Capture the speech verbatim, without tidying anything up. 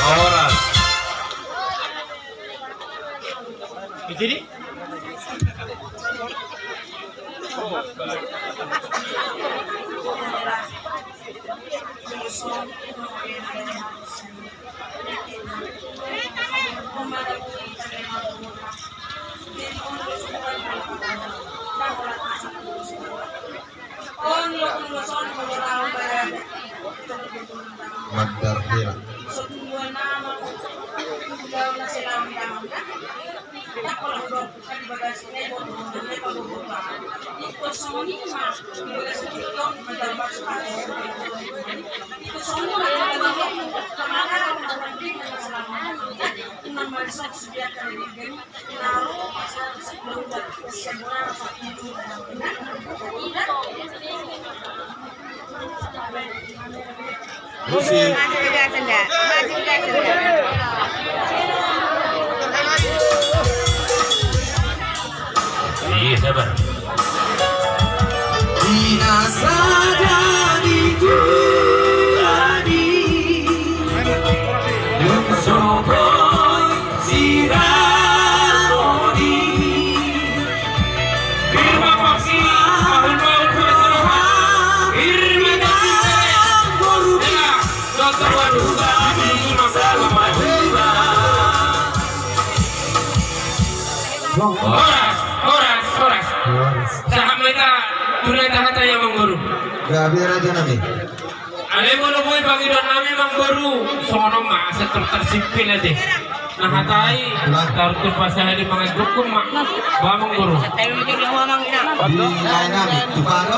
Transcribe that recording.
Horas. Jadi? Magdar hela. Musik. Iya, sabar. Di na sada di turani, dung so boi sirang odi. Firman paksi, bahul-bahul, firman roha, firman roha. Iya, dokter, waduh, waduh, waduh, waduh. Horas, horas, horas. Horas. Sahat ma hita tu na tahatai, amangboru. Gabe, raja nami. Alai molo boi pangidoan nami, amangboru, songon on ma, asa tor tarsipil ate. Na hatai, taruhon pasahat di mangan jukung ma. Ba, amangboru. Di lae nami, tu pado.